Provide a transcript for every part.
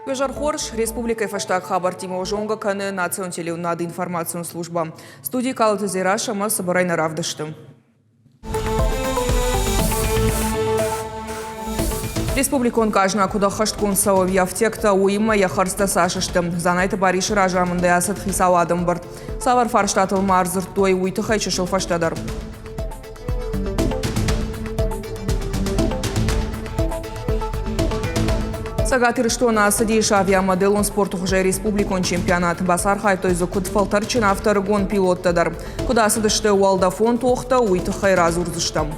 Уе хорз, республикӕйы фӕстаг хабӕрттимӕ зонгӕ кӕны национ телеуынынады информацион службӕ. Студийы Калоты Дзерассӕ ӕмӕ цыбырӕй нӕ равдысты. Республикон къазна куыд ӕххӕстгонд цӕуы йӕ ӕфтиӕгтӕ, уыимӕ йӕ хӕрдзтӕ цас сты. Дзанайты Барисы разамындӕй ацыд хицауады ӕмбырд. Цавӕр фарстатыл ма ӕрдзырдтой, уый тыххӕй чысыл фӕстӕдӕр. Цӕгат Ирыстоны ацыдис авиамоделон спорты хуызӕй республикон чемпионат. Бацархайдтой дзы куыд фӕлтӕрдджын, афтӕ ӕрыгон пилоттӕ дӕр. Куыд ацыдысты уӕлдӕфон тохтӕ, уый тыххӕй радзурдзыстӕм.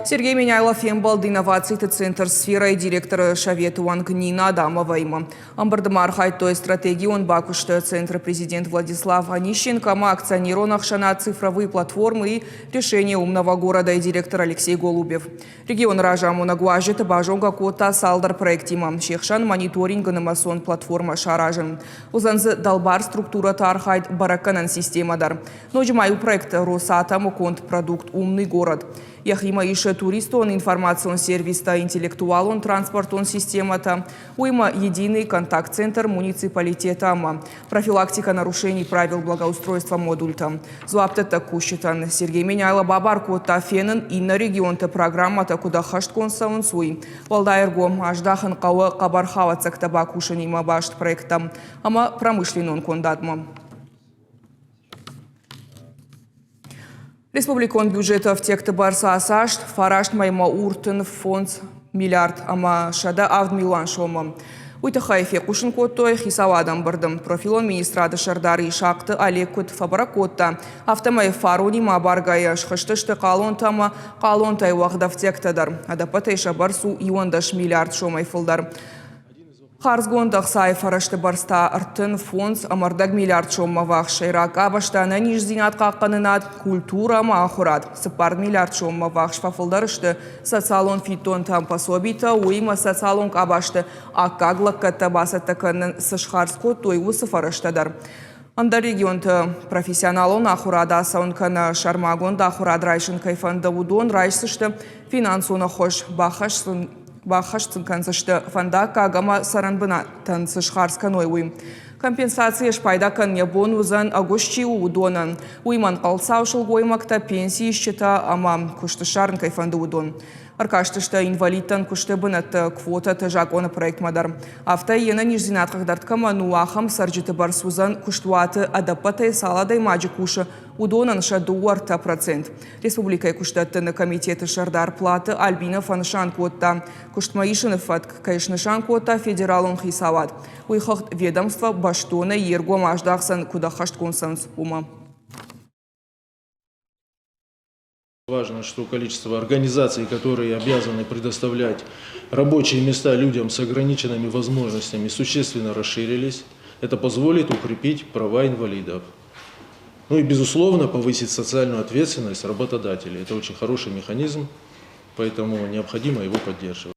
Сергей Меняйло фембӕлд инновациты центр «Сфера»-йы директоры советы уӕнг Нина Адамоваимӕ. Ӕмбырды ма архайдтой стратегион бакуысты центры президент Владислав Онищенко ӕмӕ акционерон ӕхсӕнад «Цифровые платформы и решения умного города»-йы директор Алексей Голубев. Регионы разамонӕг уазджыты базонгӕ кодта цалдӕр проектимӕ, се хсӕн мониторингы нымӕцон платформӕ саразын. Уыдзӕн дзы дӕлбар структурӕты архайд бӕрӕггӕнӕн системӕ дӕр. Ноджы ма иу проект Росатомы конд продукт «Умный город». Йӕхимӕ исы туристон информацион сервистӕ, интеллектуалон транспортон системӕтӕ, уыимӕ единый контакт-центр муниципалитета ӕмӕ профилактика нарушений правил благоустройства модультӕ. Дзуапдӕттӕг кусджытӕн Сергей Меняйло бабар кодта фенын иннӕ регионты программӕтӕ куыд ӕххӕстгонд цӕуынц, уый. Уӕлдай ӕргом аздахын хъӕуы хъӕбӕр хауӕццӕгтӕ бакусынимӕ баст проекттӕм ӕмӕ промышленнон кондадмӕ. Республикон бюджеты ӕфтиӕгты бӕрц асаст фараст мӕймӕ уртын 5 миллиард ӕмӕ 107 милуан сомы. Уый тыххӕй фехъусын кодтой хицауады ӕмбырды. Профилон министрады сӕрдар Исахъты Олег куыд фӕбӕрӕг кодта, афтӕмӕй фаронимӕ абаргӕйӕ схызтысты хъалонтӕ ӕмӕ хъалонтӕй уӕгъд ӕфтиӕгтӕ дӕр. Ӕдӕппӕтӕй сӕ бӕрц у 11 миллиард сомӕй фылдӕр. Хардзгонд ӕхцайы фӕрӕзты бӕрц та 35 ӕмӕ ӕрдӕг миллиард соммӕ ввахс сӕйраг къабӕзтӕ ӕнӕниздзинад хъахъхъӕнынад, культурӕ ӕмӕ ахуырад. 4 миллиард соммӕ ввахс фӕфылдӕр сты социалон фиддонтӕ, пособитӕ, уыимӕ социалон къабӕзты аккаг лӕггӕдтӕ бацӕттӕ кӕнын цы схардз кодтой, уыцы фӕрӕзтӕ дӕр. Ӕндӕр регионты профессионалон ахуырад ацӕуын кӕнӕ сӕрмагонд ахуырад райсын кӕй фӕнды, уыдон райсдзысты финансон ӕххуыс, баххӕст сын кӕндзысты фӕндаггаг ӕмӕ цӕрӕнбынатӕн цы схардз кӕной, уый. Компенсацийӕ спайда кӕнын йӕ бон уыдзӕн, ӕгуыст чи у, уыдонӕн. Уыимӕ ӕнхъӕлцау сылгоймӕгтӕ, пенсиисджытӕ ӕмӕ куыст ссарын кӕй фӕнды, уыдон. Ӕркастысты инвалидтӕн куысты бынӕтты квотӕты закъоны проектмӕ дӕр. Афтӕ йе нӕниздзинад хъыгдард кӕмӕн у, ахӕм цӕрджыты бӕрц уыдзӕн куыстуаты ӕдӕппӕтӕй цал адӕймаджы кусы, уыдонӕн сӕ 2-3%. Республикӕйы куыстдӕттыны комитеты сӕрдар Платы Альбина фӕнысан кодта, куыстмӕ исыны фӕтк кӕй снысан кодта федералон хицауад. Уый хыгъд ведомство бӕстонӕй йе ргом аздахдзӕн, куыд ӕххӕстгонд цӕуынц, уымӕ. Важно, что количество организаций, которые обязаны предоставлять рабочие места людям с ограниченными возможностями, существенно расширились. Это позволит укрепить права инвалидов. Ну и, безусловно, повысить социальную ответственность работодателей. Это очень хороший механизм, поэтому необходимо его поддерживать.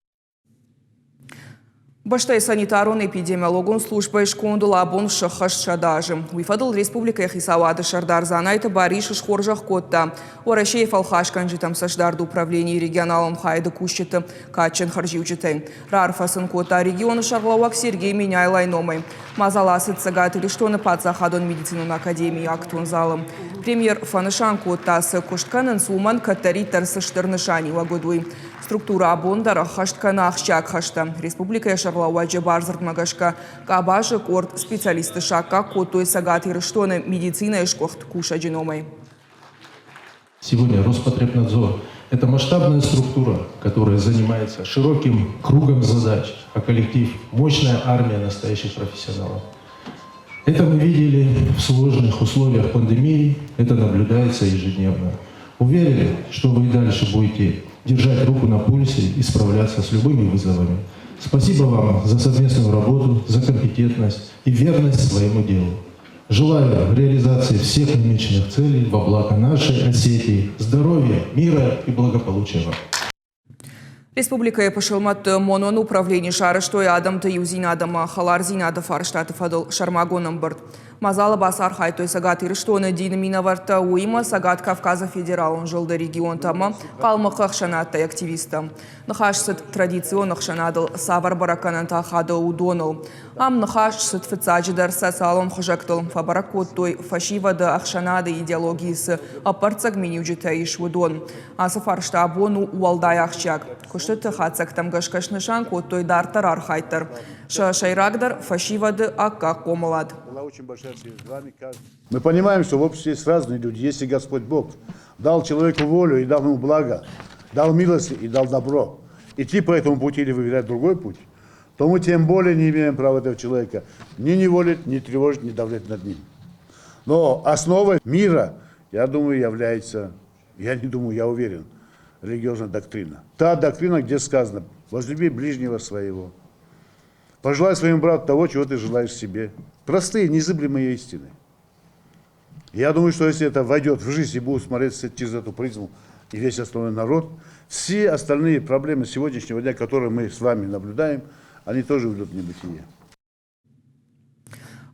Бӕстӕйы санитарон-эпидемиологон службӕйы скондыл абон сӕххӕст 100 азы. Уый фӕдыл республикӕйы хицауады сӕрдар Дзанайты Барис схорзӕх кодта Уӕрӕсейы фӕлхасгӕнджытӕм цӕстдарды управленийы регионалон хайады кусджыты кадджын хӕрзиуджытӕй. Раарфӕ сын кодта регионы сӕргълӕууӕг Сергей Меняйлайы номӕй. Мадзал ацыд Цӕгат Ирыстоны паддзахадон медицинон академийы актон залы. Премьер фӕнысан кодта, цы куыст кӕнынц, уымӕн кӕддӕриддӕр цы стыр нысаниуӕг уыд, уый. Структурӕ абон дӕр ӕххӕст кӕны ахсджиаг хӕстӕ. Республикӕйы сӕргълӕууӕджы бардзырдмӕ гӕсгӕ къабазы къорд специалистты саккаг кодтой Цӕгат Ирыстоны медицинӕйы сгуыхт кусӕджы номӕй. Сегодня Роспотребнадзор – это масштабная структура, которая занимается широким кругом задач, а коллектив – мощная армия настоящих профессионалов. Это мы видели в сложных условиях пандемии, это наблюдается ежедневно. Уверены, что вы и дальше будете держать руку на пульсе и справляться с любыми вызовами. Спасибо вам за совместную работу, за компетентность и верность своему делу. Желаю реализации всех намеченных целей во благо нашей Осетии, здоровья, мира и благополучия вам. Республикӕйы пысылмӕтты монон управлени сарӕзтой адӕмты иудзинад ӕмӕ хӕлардзинады фарстаты фӕдыл сӕрмагонд ӕмбырд. Мадзалы бацархайдтой Цӕгат Ирыстоны дины минӕвӕрттӕ, уыимӕ Цӕгат Кавказы федералон зылды регионтӕ ӕмӕ Хъалмыхъы ӕхсӕнадтӕй активисттӕ. Ныхас цыд традицион ӕхсӕнадыл цавӕр бӕрӕггӕнӕнтӕ ахады, уыдоныл. Ам ныхас цыд фыццаджыдӕр социалон хызӕгтыл. Фӕбӕрӕг кодтой, фӕсивӕды ӕхсӕнады идеологийы цы ӕппӕрццӕг миниуджытӕ ис, уыдон. Ацы фарста абон у уӕлдай ахсджиаг. Куыстыты хатдзӕгтӕм гӕсгӕ снысан кодтой дарддӕр архайд дӕр. Сӕ сӕйрагдӕр фӕсивӕды аккаг хъомылад. Мы понимаем, что в обществе есть разные люди. Если Господь Бог дал человеку волю и дал ему благо, дал милость и дал добро, идти по этому пути или выбирать другой путь, то мы тем более не имеем права этого человека ни неволить, ни тревожить, ни давлять над ним. Но основой мира, я думаю, является, я не думаю, я уверен, религиозная доктрина. Та доктрина, где сказано, возлюби ближнего своего, пожелай своему брату того, чего ты желаешь себе. Простые, незыблемые истины. Я думаю, что если это войдет в жизнь и будут смотреть через эту призму и весь остальной народ, все остальные проблемы сегодняшнего дня, которые мы с вами наблюдаем, они тоже уйдут в небытие.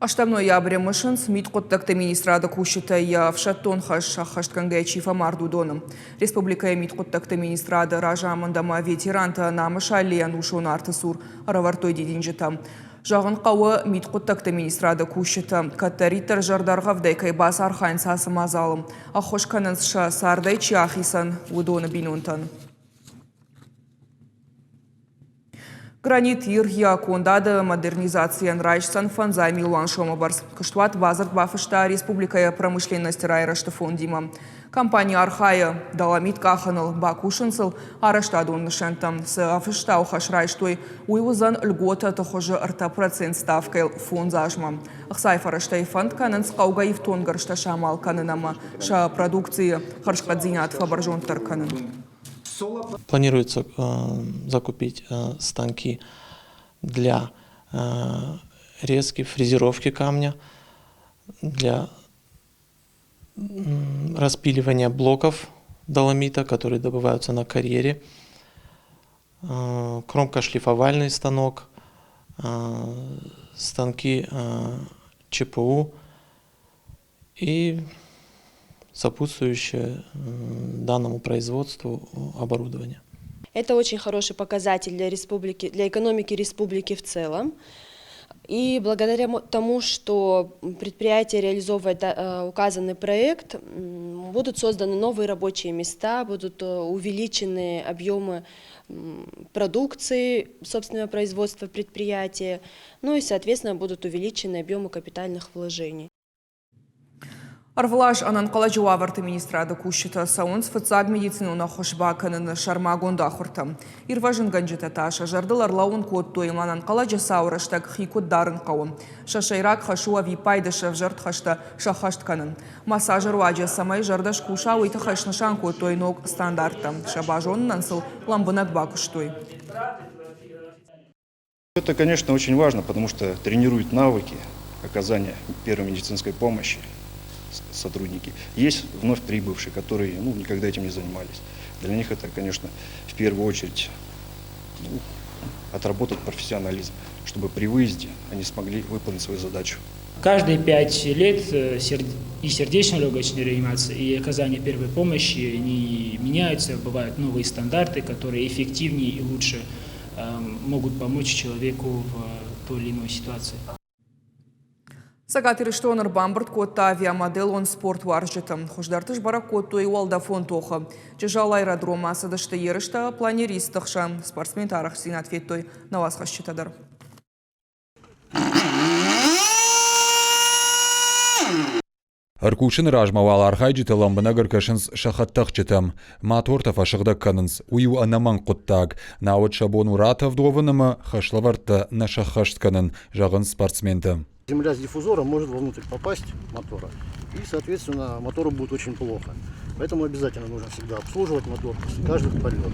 Ӕстӕм ноябры мысынц мидхъуыддӕгты министрады кусджытӕ йӕ ӕфсӕддон хӕс сӕххӕстгӕнгӕйӕ чи фӕмард, уыдоны. Республикӕйы мидхъуыддӕгты министрады разамынд ӕмӕ ветерантӕ Намысы аллейы ӕнусон арты цур ӕрӕвӕрдтой дидинджытӕ. Зӕгъын хъӕуы, мидхъуыддӕгты министрады кусджытӕ кӕддӕриддӕр зӕрдӕргъӕвдӕй кӕй бацархайынц ацы мадзалы, ӕххуыс кӕнынц сӕ цардӕй чи ахицӕн, уыдоны бинонтӕн. Гранит Ир йӕ кондады модернизацийӕн райсдзӕн фӕндзай милуан сомы бӕрц. Куыстуат бадзырд бафыста республикӕйы промышленности райрӕзты фондимӕ. Компани архайы доломит къахыныл, бакусынц ыл арӕзтадон нысӕнттӕм. Цы ӕфстау хӕс райстой, уый уыдзӕн льготӕты хуызы 3% ставкӕйыл фондз азмӕ. Ӕхцайы фӕрӕзтӕй фӕнд кӕнынц хъӕугӕ ифтонггӕрзтӕ самал кӕнын ӕмӕ сӕ продукцийы хӕрзхъӕддзинад фӕбӕрзонддӕр кӕнын. Планируется закупить станки для резки, фрезеровки камня, для распиливания блоков доломита, которые добываются на карьере, кромкошлифовальный станок, станки ЧПУ и сопутствующее данному производству оборудование. Это очень хороший показатель для республики, для экономики республики в целом. И благодаря тому, что предприятие реализовывает указанный проект, будут созданы новые рабочие места, будут увеличены объемы продукции собственного производства предприятия, ну и, соответственно, будут увеличены объемы капитальных вложений. Ӕрвылаз ӕнӕнхъӕлӕджы уавӕрты министрады кусджытӕ цӕуынц фыццаг медицинон ӕххуыс бакӕныны сӕрмагонд ахуыртӕм. Ирвӕзынгӕнджытӕ та сӕ зӕрдыл ӕрлӕууын кодтой, ӕнӕнхъӕлӕджы цауы рӕстӕг хи куыд дарын хъӕуы. Сӕ сӕйраг хӕс у ӕвиппайды сӕвзӕрд хӕстӕ сӕххӕст кӕнын. Массажы руаджы цӕмӕй зӕрдӕ скуса, уый тыххӕй снысан кодтой ног стандарттӕ. Сӕ базонынӕн сыл лӕмбынӕг бакуыстой. Это, конечно, очень важно, потому что тренирует навыки оказания первой медицинской помощи сотрудники. Есть вновь прибывшие, которые ну, никогда этим не занимались. Для них это, конечно, в первую очередь ну, отработать профессионализм, чтобы при выезде они смогли выполнить свою задачу. Каждые 5 лет и сердечно-легочная реанимация, и оказание первой помощи, они меняются, бывают новые стандарты, которые эффективнее и лучше могут помочь человеку в той или иной ситуации. Цӕгат Ирыстон ӕрбамбырд кодта авиамоделон спортуарзджыты. Хуыздӕрты сбӕрӕг кодтой уӕлдӕфон тохы. Джызӕлы аэродромы ацыдысты ерыстӕ планеристты хсӕн. Спортсменты арӕхстдзинад федтой нӕ уацхӕсджытӕ дӕр. Ӕркусыны размӕ уал архайджытӕ лӕмбынӕг ӕркӕсынц сӕ хӕдтӕхджытӕм. Мотортӕ фӕсыгъдӕг кӕнынц, уый у ӕнӕмӕнг хъуыддаг. Науӕд сӕ бон у ратӕвд уӕвын ӕмӕ хӕслӕвӕрдтӕ нӕ сӕххӕст кӕнын, зӕгъынц спортсментӕ. Земля с диффузора может вовнутрь попасть мотора, и, соответственно, мотору будет очень плохо. Поэтому обязательно нужно всегда обслуживать мотор после каждых полетов.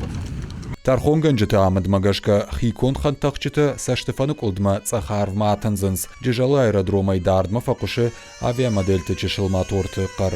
Тӕрхонгӕнджыты амындмӕ гӕсгӕ хиконд хӕдтӕхджытӕ цӕстыфӕныкъуылдмӕ цъӕх арвмӕ атындзынц. Джызӕлы аэродромӕй дардмӕ фӕхъуысы авиамодельты чысыл моторты хъӕр.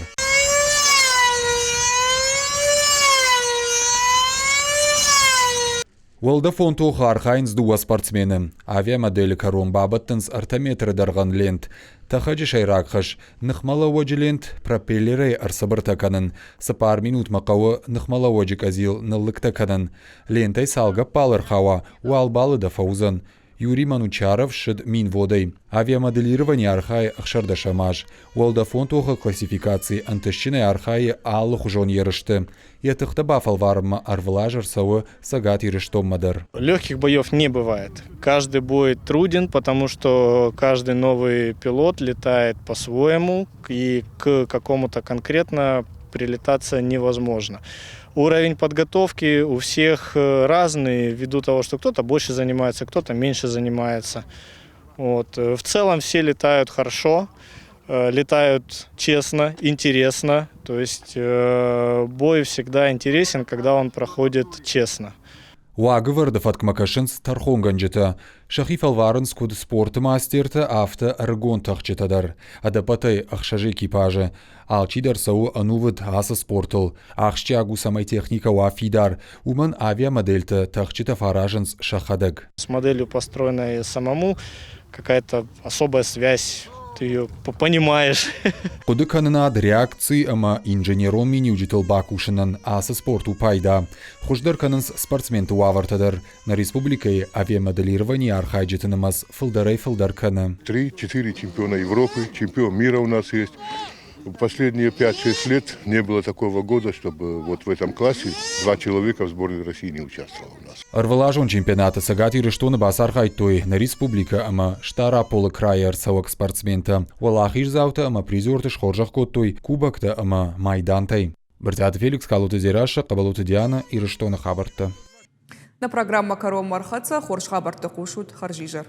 Уӕлдӕфон тохы архайынц дыууӕ спортсмены. Авиамоделы кӕрон бабӕттынц ӕртӕ метры дӕргъӕн лент. Тӕхӕджы сӕйраг хӕс – ныхмӕлӕууӕджы лент пропеллерӕй ӕрцыбыртӕ кӕнын. Цыппар минутмӕ хъӕуы ныхмӕлӕууӕджы къӕдзил ныллыгтӕ кӕнын. Лентӕй цал гӕппал ӕрхауа, уал баллы дӕ фӕуыдзӕн. Юрий Манучаров ссыд Минводӕй. Авиамоделированийы архайы ӕхсӕрдӕсӕм аз. Уӕлдӕфон тохы классификацийы ӕнтыстджынӕй архайы алыхуызон ерысты. Йӕ тыхтӕ бафӕлварынмӕ ӕрвылаз ӕрцӕуы Цӕгат Ирыстонмӕ дӕр. Легких боев не бывает. Каждый бой труден, потому что каждый новый пилот летает по-своему и к какому-то конкретно прилетаться невозможно. Уровень подготовки у всех разный, ввиду того, что кто-то больше занимается, кто-то меньше занимается. Вот. В целом все летают хорошо, летают честно, интересно. То есть бой всегда интересен, когда он проходит честно. Уагӕвӕрды фӕткмӕ кӕсынц тӕрхонгӕнджытӕ. Сӕхи фӕлварынц куыд спорты мастертӕ, афтӕ ӕрыгон тӕхджытӕ дӕр. Ӕдӕппӕтӕй ӕхсӕз экипажы. Алчидӕр цӕуы ӕнувыд ацы спортыл. Ахсджиаг у, цӕмӕй техникӕ уа фидар. Уымӕн авиамодельтӕ тӕхджытӕ фӕаразынц сӕхӕдӕг. С моделью, построенной самому, какая-то особая связь ты ее понимаешь. Хъуыдыкӕнынад, реакци ӕмӕ инженерон миниуджытыл бакусынӕн ацы спорт у пайда. Хуыздӕр кӕнынц спортсменты уавӕртӕ дӕр. Нӕ республикӕйы авиамоделированийы архайджыты нымӕц фылдӕрӕй-фылдӕр кӕны. Три-четыре чемпиона Европы, чемпион мира у нас есть. Последние 5-6 лет не было такого года, чтобы вот в этом классе два человека в сборной России не участвовало у нас. Ӕрвылазон чемпионаты Цӕгат Ирыстоны бацархайдтой нӕ республикӕ ӕмӕ Стъараполы крайы ӕрцӕуӕг спортсментӕ. Уӕлахиздзаутӕ ӕмӕ призерты схорзӕх кодтой кубоктӕ ӕмӕ майдантӕй. Брытъиаты Феликс, Калоты Дзерассӕ, Хъӕбӕлоты Диана, Ирыстоны хабӕрттӕ. Нӕ программӕ кӕронмӕ ӕрхӕццӕ. Хорз хабӕрттӕ хъусут. Хӕрзизӕр.